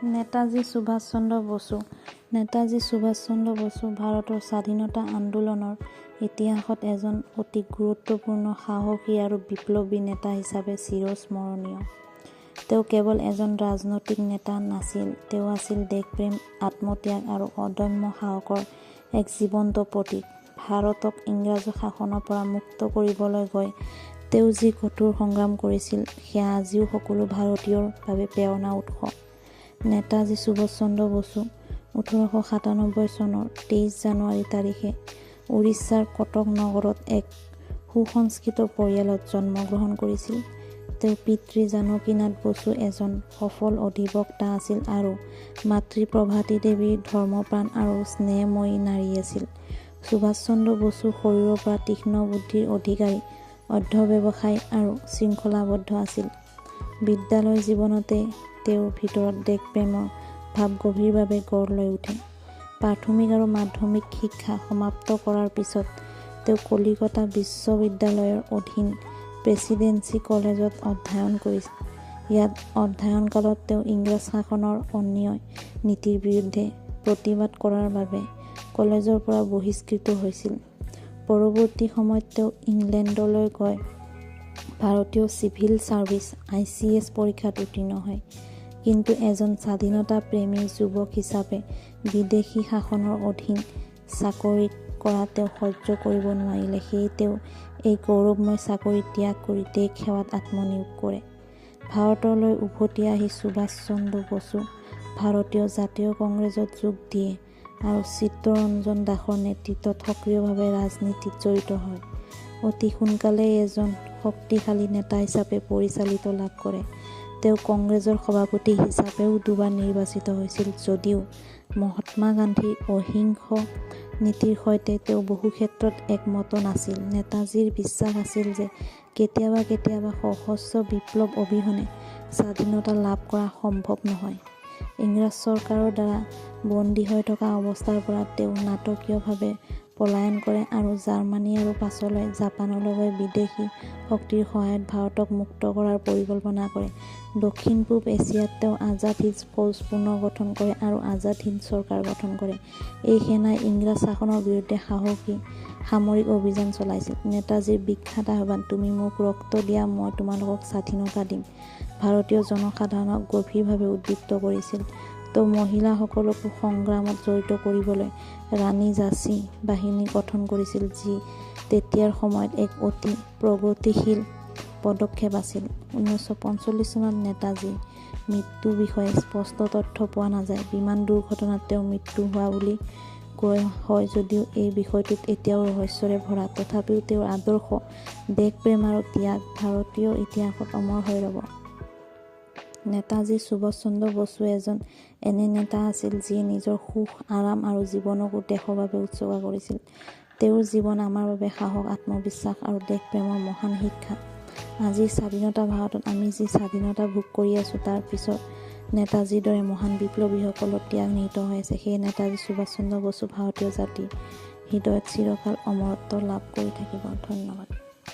নেতাজী সুভাষ চন্দ্ৰ বসু। নেতাজী সুভাষ চন্দ্ৰ বসু ভাৰতৰ স্বাধীনতা আন্দোলনৰ ইতিহাসত এজন অতি গুৰুত্বপূৰ্ণ, সাহসী আৰু বিপ্লৱী নেতা হিচাপে চিৰস্মৰণীয়। তেওঁ কেৱল এজন ৰাজনৈতিক নেতা নাছিল, তেওঁ আছিল দেশপ্ৰেম, আত্মত্যাগ আৰু অদম্য সাহসৰ এক জীৱন্ত প্ৰতীক। ভাৰতক ইংৰাজ শাসনৰ পৰা মুক্ত কৰিবলৈ গৈ তেওঁ যি কঠোৰ সংগ্ৰাম কৰিছিল, সেয়া আজিও সকলো ভাৰতীয়ৰ বাবে প্ৰেৰণাৰ উৎস। নেতাজী সুভাষ চন্দ্ৰ বসু 1897 চনৰ 23 জানুৱাৰী তাৰিখে উৰিষ্যাৰ কটক নগৰত এক সুসংস্কৃত পৰিয়ালত জন্মগ্ৰহণ কৰিছিল। তেওঁৰ পিতৃ জানকীনাথ বসু এজন সফল অধিবক্তা আছিল আৰু মাতৃ প্ৰভাতী দেৱী ধৰ্মপ্ৰাণ আৰু স্নেহময়ী নাৰী আছিল। সুভাষ চন্দ্ৰ বসু সৰুৰে পৰা তীক্ষ্ণ বুদ্ধিৰ অধিকাৰী, অধ্যৱসায়ী আৰু শৃংখলাবদ্ধ আছিল। বিদ্যালয় জীৱনতে তেওঁৰ ভিতৰত দেশপ্ৰেমৰ ভাৱ গভীৰভাৱে গঢ় লৈ উঠে। প্ৰাথমিক আৰু মাধ্যমিক শিক্ষা সমাপ্ত কৰাৰ পিছত তেওঁ কলিকতা বিশ্ববিদ্যালয়ৰ অধীন প্ৰেচিডেন্সি কলেজত অধ্যয়ন কৰিছিল। ইয়াত অধ্যয়নকালত তেওঁ ইংৰাজ শাসনৰ অন্যায় নীতিৰ বিৰুদ্ধে প্ৰতিবাদ কৰাৰ বাবে কলেজৰ পৰা বহিষ্কৃত হৈছিল। পৰৱৰ্তী সময়ত তেওঁ ইংলেণ্ডলৈ গৈ ভাৰতীয় চিভিল ছাৰ্ভিচ (ICS) পৰীক্ষাত উত্তীৰ্ণ হয়। কিন্তু এজন স্বাধীনতাপ্ৰেমী যুৱক হিচাপে বিদেশী শাসনৰ অধীন চাকৰি কৰা তেওঁ সহ্য কৰিব নোৱাৰিলে। সেয়ে তেওঁ এই গৌৰৱময় চাকৰি ত্যাগ কৰি দেশ সেৱাত আত্মনিয়োগ কৰে। ভাৰতলৈ উভতি আহি সুভাষ চন্দ্ৰ বসু ভাৰতীয় জাতীয় কংগ্ৰেছত যোগ দিয়ে আৰু চিত্তৰঞ্জন দাসৰ নেতৃত্বত সক্ৰিয়ভাৱে ৰাজনীতিত জড়িত হয়। অতি সোনকালেই এজন শক্তিশালী নেতা হিচাপে পৰিচিতি লাভ কৰে। তেওঁ কংগ্ৰেছৰ সভাপতি হিচাপেও দুবাৰ নিৰ্বাচিত হৈছিল যদিও মহাত্মা গান্ধীৰ অহিংস নীতিৰ সৈতে তেওঁ বহুক্ষেত্ৰত একমত নাছিল। নেতাজীৰ বিশ্বাস আছিল যে কেতিয়াবা কেতিয়াবা সশস্ত্ৰ বিপ্লৱ অবিহনে স্বাধীনতা লাভ কৰা সম্ভৱ নহয়। ইংৰাজ চৰকাৰৰ দ্বাৰা বন্দী হৈ থকা অৱস্থাৰ পৰা তেওঁ নাটকীয়ভাৱে পলায়ন কৰে আৰু জাৰ্মানী আৰু পাছলৈ জাপানলৈ গৈ বিদেশী শক্তিৰ সহায়ত ভাৰতক মুক্ত কৰাৰ পৰিকল্পনা কৰে। দক্ষিণ-পূব এছিয়াত তেওঁ আজাদ হিন্দ ফৌজ পুনৰ্গঠন কৰে আৰু আজাদ হিন্দ চৰকাৰ গঠন কৰে। এই সেনাই ইংৰাজ শাসনৰ বিৰুদ্ধে সাহসী সামৰিক অভিযান চলাইছিল। নেতাজীৰ বিখ্যাত আহ্বান, "তুমি মোক ৰক্ত দিয়া, মই তোমালোকক স্বাধীনতা দিম", ভাৰতীয় জনসাধাৰণক গভীৰভাৱে উদ্দীপিত কৰিছিল। তেওঁ মহিলাসকলকো সংগ্ৰামত জড়িত কৰিবলৈ ৰাণী ঝাঁচী বাহিনী গঠন কৰিছিল, যি তেতিয়াৰ সময়ত এক অতি প্ৰগতিশীল পদক্ষেপ আছিল। 1945 চনত নেতাজীৰ মৃত্যুৰ বিষয়ে স্পষ্ট তথ্য পোৱা নাযায়। বিমান দুৰ্ঘটনাত তেওঁৰ মৃত্যু হোৱা বুলি কোৱা হয় যদিও এই বিষয়টো এতিয়াও ৰহস্যৰে ভৰা। তথাপিও তেওঁৰ আদৰ্শ, দেশপ্ৰেম আৰু ত্যাগ ভাৰতীয় ইতিহাসত অমৰ হৈ ৰ'ব। নেতাজী সুভাষ চন্দ্ৰ বসু এজন এনে নেতা আছিল যিয়ে নিজৰ সুখ, আৰাম আৰু জীৱনকো দেশৰ বাবে উৎসৰ্গা কৰিছিল। তেওঁৰ জীৱন আমাৰ বাবে সাহস, আত্মবিশ্বাস আৰু দেশপ্ৰেমৰ মহান শিক্ষা। আজিৰ স্বাধীন ভাৰতত আমি যি স্বাধীনতা ভোগ কৰি আছো, তাৰ পিছত নেতাজীৰ দৰে মহান বিপ্লৱীসকলৰ ত্যাগ নিহিত হৈ আছে। সেয়ে নেতাজী সুভাষ চন্দ্ৰ বসু ভাৰতীয় জাতিৰ হৃদয়ত চিৰকাল অমৰত্ব লাভ কৰি থাকিব। ধন্যবাদ।